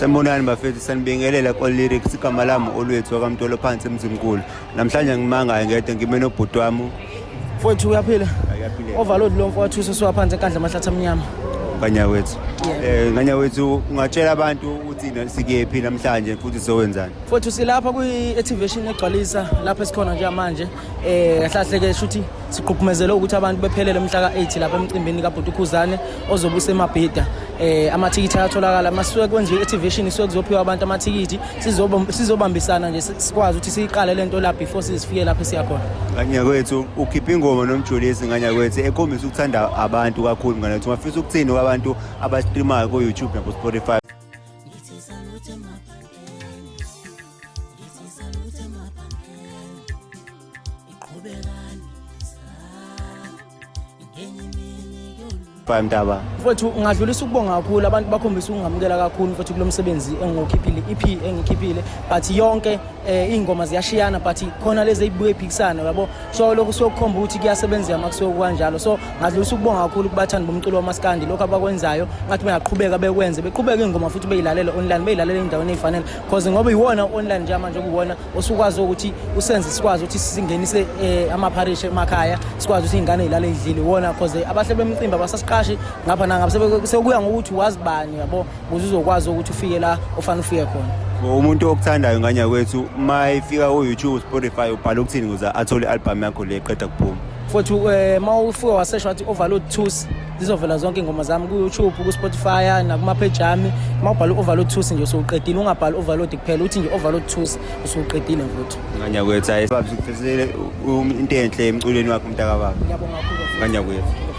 Sanibonani bafethu, sanibingelela kwa Lyrics. Igama lami Olwethu wakaMtolo phansi eMzimkhulu. Namhlanje ngimangayo ngedwa, ngime nobhuti wami. Mfowethu, uyaphila? Ayaphila. Overload lo mfowethu ususuka phansi eNkandla, amahlathi amnyama. Nganyawethu. Yeah. Nganyawethu, ungatshela abantu ukuthi sikephi namhlanje futhi sowenzani? Mfowethu, silapha kwi-activation egcwalisa lapho esikhona njengamanje. Kahle kahle ke shuthi siqhugumezele ukuthi abantu bephelele mhla ka-8 lapha emcimbini kaBhuti Khuzane ozobe useMabhida. Amathikithi ayatholakala masuke kwenziwe i-activation, isuke kuzophiwa abantu amathikithi, sizobambisana nje sikwazi ukuthi siyiqale lento la before sizifike lapho esiya khona. Nganyakwethu, ukhipha ingoma noMjolisi, nganyakwethu, ekhombisa ukuthanda abantu kakhulu. Nganyakwethu, ungafisa ukuthini kwabantu abastreamayo ku-YouTube naku-Spotify? Ngithi salute emabhandeni, ngithi salute emabhandeni, iqhubekani ngenye imini kuyolunga. Bye mntaba. Mfowethu, ngingadlulisa ukubonga kakhulu, abantu bakhombisa ukungamukela kakhulu mfowethu kulo msebenzi engiwukhiphile, EP engikhiphile, but yonke iy'ngoma ziyashiyana, but khona lezi ey'buye ey'phikisana, yabo. So lokhu kusuke kukhomba ukuthi kuyasebenzeka uma kusuke kukanjalo. So ngadlulisa ukubonga kakhulu kubathandi bomculo wamaskandi, lokhu abakwenzayo ngathi bengaqhubeka bekwenze, beqhubeke iy'ngoma futhi beyilalele online, beyilalele ey'ndaweni ey'fanele, cause ngoba iwona online njengamanje kuwona osukwazi ukuthi usenze sikwazi ukuthi singenise amapharishi emakhaya, sikwazi ukuthi iy'ngane y'lale y'dlile iwona, cause abahle bemicimbi abasasiqashi ngapha nangapha, sekuya ngokuthi wazi bani, yabo, ukuze uzokwazi ukuthi ufike la ofanele ufike khona. Umuntu okuthandayo, nganyakwethu, uma efika ku-YouTube, Spotify, ubhala ukuthini ukuze athole i-album yakho le eqeda kuphuma? Futhi uma ufike wasesha wathi Overload Thusi, zizovela zonke iy'ngoma zami ku-YouTube, ku-Spotify nakuma-page ami. Uma ubhala u-Overload Thusi nje usuqedile, ungabhali Overload kuphela, uthi nje Overload Thusi, usuqedile mfowethu. Nganyakwethu, hayi baba, sikufisele into enhle emculweni wakho, mntakababa. Ngiyabonga kakhulu. Nganyakwethu.